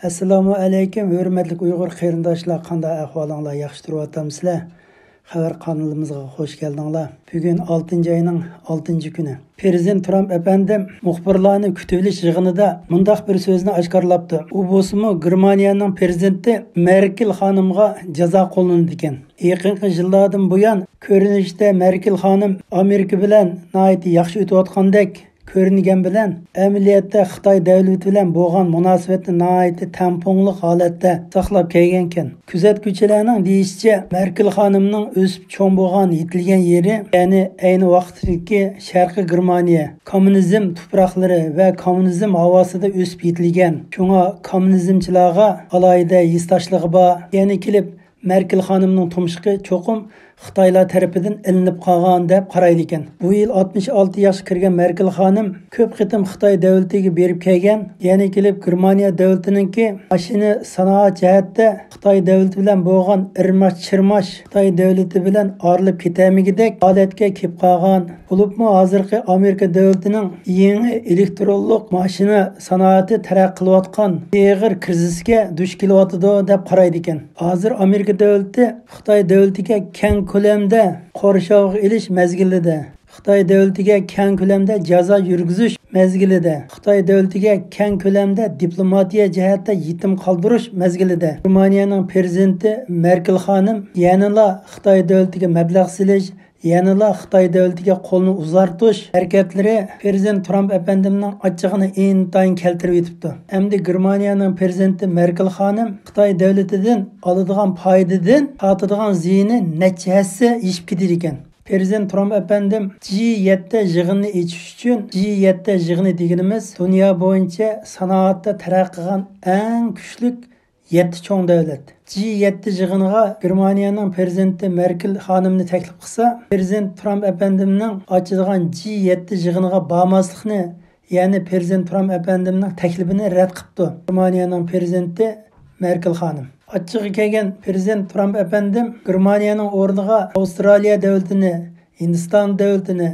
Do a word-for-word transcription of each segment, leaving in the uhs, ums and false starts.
ئەسسالامۇ ئەلەيكۇم، ھۆرمەتلىك ئۇيغۇر قېرىنداشلار، قانداق ئەھۋالىڭلار؟ ياخشى تۇرۇۋاتامسىلەر؟ خەۋەر قانىلىمىزغا خوش كەلدىڭلار. بۈگۈن ئالتىنچى ئاينىڭ ئالتىنچى كۈنى. پىرېزىدېنت ترامپ ئەپەندىم مۇخبىرلارنى كۈتۈۋېلىش يىغىنىدا مۇنداق بىر سۆزنى ئاشكارىلاپتۇ. ئۇ بولسىمۇ گېرمانىيەنىڭ پىرېزىدېنتى مېركېل خانىمغا جازا قوللىنىدىكەن. يېقىنقى يىللاردىن بۇيان كۆرۈنۈشتە مېركېل خانىم ئامېرىكا بىلەن ناھايىتى ياخشى ئۆتۈۋاتقاندەك كۆرۈنگەن بىلەن، ئەمەلىيەتتە خىتاي دۆلىتى بىلەن بولغان مۇناسىۋەتنى ناھايىتى تەڭپۇڭلۇق ھالەتتە ساقلاپ كەلگەنكەن. كۆزەتكۈچىلەرنىڭ دېيىشىچە، مېركېل خانىمنىڭ ئۆسۈپ چوڭ بولغان، يېتىلگەن يېرى، يەنى ئەينى ۋاقىتتىكى شەرقىي گېرمانىيە، كوممۇنىزم تۇپراقلىرى ۋە كوممۇنىزم ھاۋاسىدا ئۆسۈپ يېتىلگەن. شۇڭا كوممۇنىزمچىلارغا ئالاھىدە ھېسداشلىقى بار. يەنە كېلىپ مېركېل خانىمنىڭ تۇمشۇقى چوقۇم خىتايلار تەرىپىدىن ئېلىنىپ قالغان دەپ قارايدىكەن. بۇ يىل ئاتمىش ئالتە ياشقا كىرگەن مېركېل خانىم كۆپ قېتىم خىتاي دۆلىتىگە بېرىپ كەلگەن، يەنە كېلىپ گېرمانىيە دۆلىتىنىڭكى ماشىنا سانائەت جەھەتتە خىتاي دۆلىتى بىلەن بولغان ئىرماش-چىرماش خىتاي دۆلىتى بىلەن ئايرىلىپ كېتەلمىگۈدەك ھالەتكە كېلىپ قالغان. بولۇپمۇ ھازىرقى ئامېرىكا دۆلىتىنىڭ يېڭى ئېلېكترونلۇق ماشىنا سانائىتى تەرەققىي قىلىۋاتقان ئېغىر كىرىزىسكە دۇچ كېلىۋاتىدۇ دەپ قارايدىكەن. ھازىر ئامېرىكا دۆلىتى خىتاي دۆلىتىگە كەڭ كۆلەمدە قورشاۋغا ئېلىش مەزگىلىدە، خىتاي دۆلىتىگە كەڭ كۆلەمدە جازا يۈرگۈزۈش مەزگىلىدە، خىتاي دۆلىتىگە كەڭ كۆلەمدە دىپلوماتىيە جەھەتتە يېتىم قالدۇرۇش مەزگىلىدە، گېرمانىيەنىڭ پىرېزىدېنتى مېركېل خانىم يەنىلا خىتاي دۆلىتىگە مەبلەغ سېلىش، يەنىلا خىتاي دۆلىتىگە قولنى ئۇزارتىش ھەرىكەتلىرى پىرېزىدېنت ترامپ ئەپەندىمنىڭ ئاچچىقىنى ئىنتايىن كەلتۈرۈۋېتىپتۇ. ئەمدى گېرمانىيەنىڭ پىرېزىدېنتى مېركېل خانىم خىتاي دۆلىتىدىن ئالىدىغان پايدىدىن تارتىدىغان زىيىنى نەچچە ھەسسە ئېشىپ كېتىدىكەن. پىرېزىدېنت ترامپ ئەپەندىم جى يەتتە يىغىنىنى ئېچىش ئۈچۈن، جى يەتتە يىغىنى دېگىنىمىز دۇنيا بويىچە سانائەتتە تەرەققىي قىلغان ئەڭ كۈچلۈك يەتتە چوڭ دۆلەت. جى يەتتە يىغىنىغا گېرمانىيەنىڭ پىرېزىدېنتى مېركېل خانىمنى تەكلىپ قىلسا، پىرېزىدېنت ترامپ ئەپەندىمنىڭ ئاچىدىغان جى يەتتە يىغىنىغا بارماسلىقنى، يەنى پىرېزىدېنت ترامپ ئەپەندىمنىڭ تەكلىپىنى رەت قىپتۇ گېرمانىيەنىڭ پىرېزىدېنتى مېركېل خانىم. ئاچچىقى كەلگەن پىرېزىدېنت ترامپ ئەپەندىم گېرمانىيەنىڭ ئورنىغا ئاۋسترالىيە دۆلىتىنى، ھىندىستان دۆلىتىنى،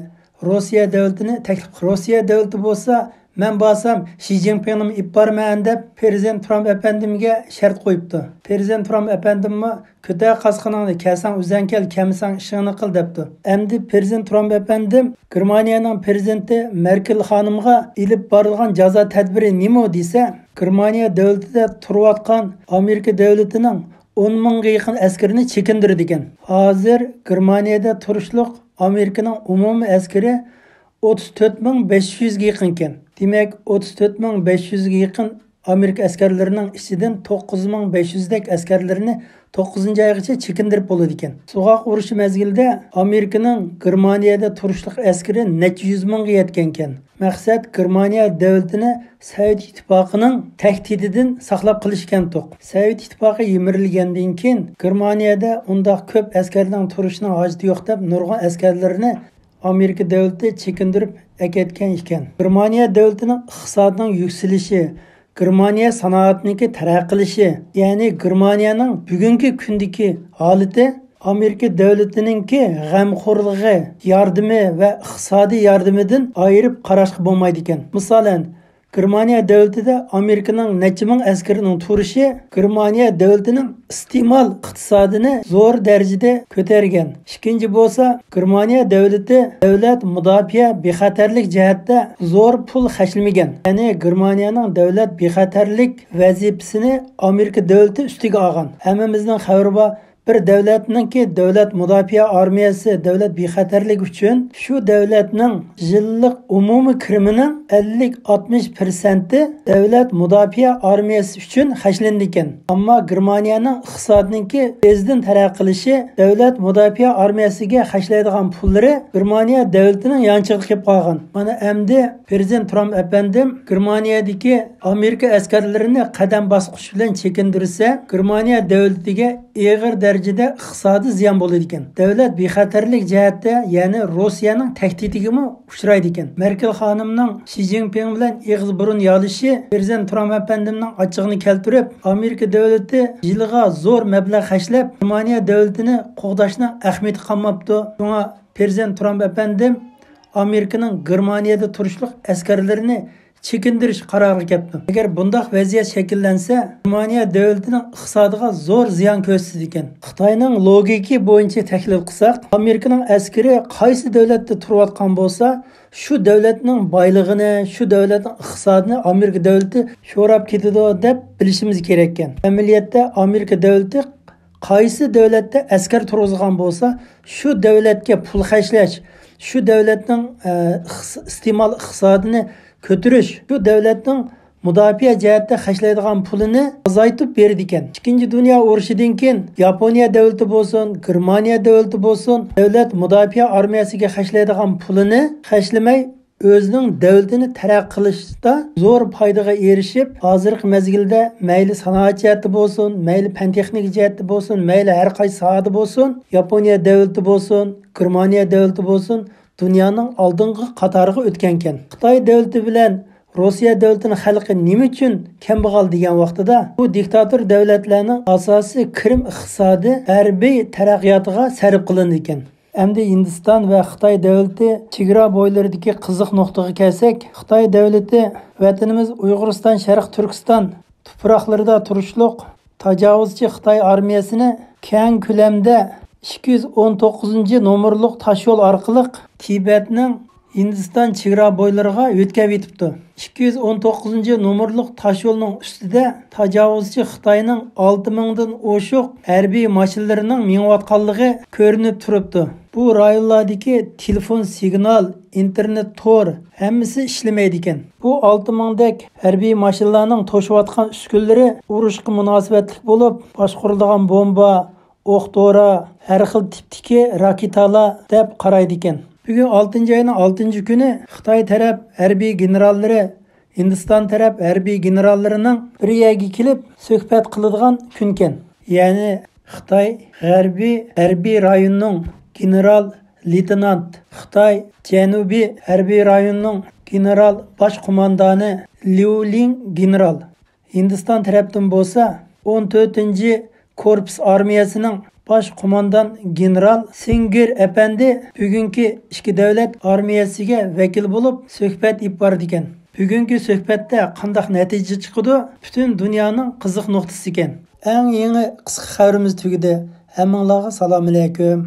روسىيە دۆلىتىنى تەكلىپ قىلدى. روسىيە دۆلىتى بولسا، مەن بارسام شى جىنپىڭنىمۇ ئېلىپ بارىمەن دەپ پىرېزىدېنت ترامپ ئەپەندىمگە شەرت قويۇپتۇ. پىرېزىدېنت ترامپ ئەپەندىممۇ كۆتەر قاسقىنىڭنى، كەلسەڭ ئۆزەڭ كەل، كەلمىسەڭ ئىشىڭنى قىل دەپتۇ. ئەمدى پىرېزىدېنت ترامپ ئەپەندىم گېرمانىيەنىڭ پىرېزىدېنتى مېركېل خانىمغا ئېلىپ بارىدىغان جازا تەدبىرى نېمە دېسە، گېرمانىيە دۆلىتىدە تۇرۇۋاتقان ئامېرىكا دۆلىتىنىڭ ئون مىڭغا يېقىن ئەسكىرىنى چېكىندۈرىدىكەن. ھازىر گېرمانىيەدە تۇرۇشلۇق ئامېرىكىنىڭ ئومۇمىي ئەسكىرى ئوتتۇز تۆت مىڭ بەش يۈزگە يېقىنكەن. دېمەك، ئوتتۇز تۆت مىڭ بەش يۈزگە يېقىن ئامېرىكا ئەسكەرلىرىنىڭ ئىچىدىن توققۇز مىڭ بەش يۈزدەك ئەسكەرلىرىنى توققۇزىنچى ئايغىچە چېكىندۈرۈپ بولىدىكەن. سوغۇق ئۇرۇشى مەزگىلىدە ئامېرىكىنىڭ گېرمانىيەدە تۇرۇشلۇق ئەسكىرى نەچچە يۈز مىڭغا يەتكەنكەن. مەقسەت گېرمانىيە دۆلىتىنى سوۋېت ئىتتىپاقىنىڭ تەھدىتىدىن ساقلاپ قېلىش ئىكەنتۇق. سوۋېت ئىتتىپاقى يىمىرىلگەندىن كېيىن گېرمانىيەدە ئۇنداق كۆپ ئەسكەرنىڭ تۇرۇشىنىڭ ھاجىتى يوق دەپ نۇرغۇن ئەسكەرلىرىنى ئامېرىكا دۆلىتى چېكىندۈرۈپ ئەكەتكەن ئىكەن. گېرمانىيە دۆلىتىنىڭ ئىقتىسادىنىڭ يۈكسىلىشى، گېرمانىيە سانائەتنىڭكى تەرەققىي قىلىشى، يەنى گېرمانىيەنىڭ بۈگۈنكى كۈندىكى ھالىتى ئامېرىكا دۆلىتىنىڭكى غەمخورلۇقى، ياردىمى ۋە ئىقتىسادىي ياردىمىدىن ئايرىپ قاراشقا بولمايدىكەن. مىسالەن، گېرمانىيە دۆلىتىدە ئامېرىكىنىڭ نەچچە مىڭ ئەسكىرىنىڭ تۇرۇشى گېرمانىيە دۆلىتىنىڭ ئىستېمال ئىقتىسادىنى زور دەرىجىدە كۆتەرگەن. ئىككىنچى بولسا، گېرمانىيە دۆلىتى دۆلەت مۇداپىئە بىخەتەرلىك جەھەتتە زور پۇل خەجلىمىگەن. يەنى گېرمانىيەنىڭ دۆلەت بىخەتەرلىك ۋەزىپىسىنى ئامېرىكا دۆلىتى ئۈستىگە ئالغان. ھەممىمىزنىڭ خەۋىرى بار، بىر دۆلەتنىڭكى دۆلەت مۇداپىئە ئارمىيەسى، دۆلەت بىخەتەرلىكى ئۈچۈن شۇ دۆلەتنىڭ يىللىق ئومۇمىي كىرىمىنىڭ ئەللىك ئاتمىش پىرسەنتى دۆلەت مۇداپىئە ئارمىيەسى ئۈچۈن خەجلىنىدىكەن. ئەمما گېرمانىيەنىڭ ئىقتىسادىنىڭكى تېزدىن تەرەققىي قىلىشى دۆلەت مۇداپىئە ئارمىيەسىگە خەجلەيدىغان پۇللىرى گېرمانىيە دۆلىتىنىڭ يانچىقىدا قېلىپ قالغان. مانا ئەمدى پىرېزىدېنت ترامپ ئەپەندىم گېرمانىيەدىكى ئامېرىكا ئەسكەرلىرىنى قەدەم باسقۇچ بىلەن چېكىندۈرسە، گېرمانىيە دۆلىتىگە ئېغىر دەرىجىدە ئىقتىسادىي زىيان بولىدىكەن. دۆلەت بىخەتەرلىك جەھەتتە يەنە روسىيەنىڭ تەھدىتىگىمۇ ئۇچرايدىكەن. مېركېل خانىمنىڭ شى جىنپىڭ بىلەن ئېغىز بۇرۇن يالىشى پىرېزىدېنت ترامپ ئەپەندىمنىڭ ئاچچىقىنى كەلتۈرۈپ، ئامېرىكا دۆلىتى يىلىغا زور مەبلەغ خەجلەپ، گېرمانىيە دۆلىتىنى قوغداشنىڭ ئەھمىيىتى قالماپتۇ. شۇڭا پىرېزىدېنت ترامپ ئەپەندىم ئامېرىكىنىڭ گېرمانىيەدە تۇرۇشلۇق ئەسكەرلىرىنى چېكىندۈرۈش قارارىغا كەپتۇ. ئەگەر بۇنداق ۋەزىيەت شەكىللەنسە، گېرمانىيە دۆلىتىنىڭ ئىقتىسادىغا زور زىيان كۆرسىتىدىكەن. خىتاينىڭ لوگىكى بويىچە تەھلىل قىلساق، ئامېرىكىنىڭ ئەسكىرى قايسى دۆلەتتە تۇرۇۋاتقان بولسا، شۇ دۆلەتنىڭ بايلىقىنى، شۇ دۆلەتنىڭ ئىقتىسادىنى ئامېرىكا دۆلىتى شوراپ كېتىدۇ دەپ بىلىشىمىز كېرەككەن. ئەمەلىيەتتە ئامېرىكا دۆلىتى قايسى دۆلەتتە ئەسكەر تۇرغۇزغان بولسا، شۇ دۆلەتكە پۇل خەجلەش، شۇ دۆلەتنىڭ، ئە، ئىقتىس-، ئىستېمال ئىقتىسادىنى كۆتۈرۈش، شۇ دۆلەتنىڭ مۇداپىئە جەھەتتە خەجلەيدىغان پۇلىنى ئازايتىپ بېرىدىكەن. ئىككىنچى دۇنيا ئۇرۇشىدىن كېيىن ياپونىيە دۆلىتى بولسۇن، گېرمانىيە دۆلىتى بولسۇن، دۆلەت مۇداپىئە ئارمىيەسىگە خەجلەيدىغان پۇلىنى خەجلىمەي، ئۆزىنىڭ دۆلىتىنى تەرەققىي قىلىشتا زور پايدىغا ئېرىشىپ، ھازىرقى مەزگىلدە مەيلى سانائەت جەھەتتە بولسۇن، مەيلى پەن تېخنىكا جەھەتتە بولسۇن، مەيلى ھەر قايسى ساھەدە بولسۇن، ياپونىيە دۆلىتى بولسۇن، گېرمانىيە دۆلىتى بولسۇن، دۇنيانىڭ ئالدىنقى قاتارىغا ئۆتكەنكەن. خىتاي دۆلىتى بىلەن روسىيە دۆلىتىنىڭ خەلقى نېمە ئۈچۈن كەمبەغەل دېگەن ۋاقتىدا، بۇ دىكتاتور دۆلەتلەرنىڭ ئاساسىي كىرىم ئىقتىسادى ھەربىي تەرەققىياتىغا سەرپ قىلىنىدىكەن. ئەمدى ھىندىستان ۋە خىتاي دۆلىتى چېگرا بويلىرىدىكى قىزىق نۇقتىغا كەلسەك، خىتاي دۆلىتى ۋەتىنىمىز ئۇيغۇرىستان، شەرقىي تۈركىستان تۇپراقلىرىدا تۇرۇشلۇق تاجاۋۇزچى خىتاي ئارمىيەسىنى كەڭ كۆلەمدە ئىككى يۈز ئون توققۇزىنچى نومۇرلۇق تاشيول ئارقىلىق تىبەتنىڭ ھىندىستان چېگرا بويلىرىغا يۆتكەپ يېتىپتۇ. ئىككى يۈز ئون توققۇزىنچى نومۇرلۇق تاشيولنىڭ ئۈستىدە تاجاۋۇزچى خىتاينىڭ ئالتە مىڭدىن ئوشۇق ھەربىي ماشىنىلىرىنىڭ مېڭىۋاتقانلىقى كۆرۈنۈپ تۇرۇپتۇ. بۇ رايونلاردىكى تېلېفون سىگنال، ئىنتېرنېت تور ھەممىسى ئىشلىمەيدىكەن. بۇ ئالتە مىڭدەك ھەربىي ماشىنىلارنىڭ توشۇۋاتقان ئۈسكۈنىلىرى ئۇرۇشقا مۇناسىۋەتلىك بولۇپ، باشقۇرۇلىدىغان بومبا، ئوق دورا، ھەر خىل تىپتىكى راكېتالار دەپ قارايدىكەن. بۈگۈن ئالتىنچى ئاينىڭ ئالتىنچى كۈنى خىتاي تەرەپ ھەربىي گېنېراللىرى، ھىندىستان تەرەپ ھەربىي گېنېراللىرىنىڭ بىر يەرگە كېلىپ سۆھبەت قىلىدىغان كۈنكەن. يەنى خىتاي غەربىي ھەربىي رايوننىڭ گېنېرال لېيتېنانت، خىتاي جەنۇبىي ھەربىي رايوننىڭ گېنېرال باش قوماندانى ليۇ لىڭ گېنېرال، ھىندىستان تەرەپتىن بولسا ئون تۆتىنچى كورپۇس ئارمىيەسىنىڭ باش قوماندان گېنېرال سىڭگىر ئەپەندى بۈگۈنكى ئىككى دۆلەت ئارمىيەسىگە ۋەكىل بولۇپ سۆھبەت ئېلىپ بارىدىكەن. بۈگۈنكى سۆھبەتتە قانداق نەتىجە چىقىدۇ، پۈتۈن دۇنيانىڭ قىزىق نۇقتىسى ئىكەن. ئەڭ يېڭى قىسقا خەۋىرىمىز تۈگىدى. ھەممىڭلارغا سالام ئەلەيكۇم.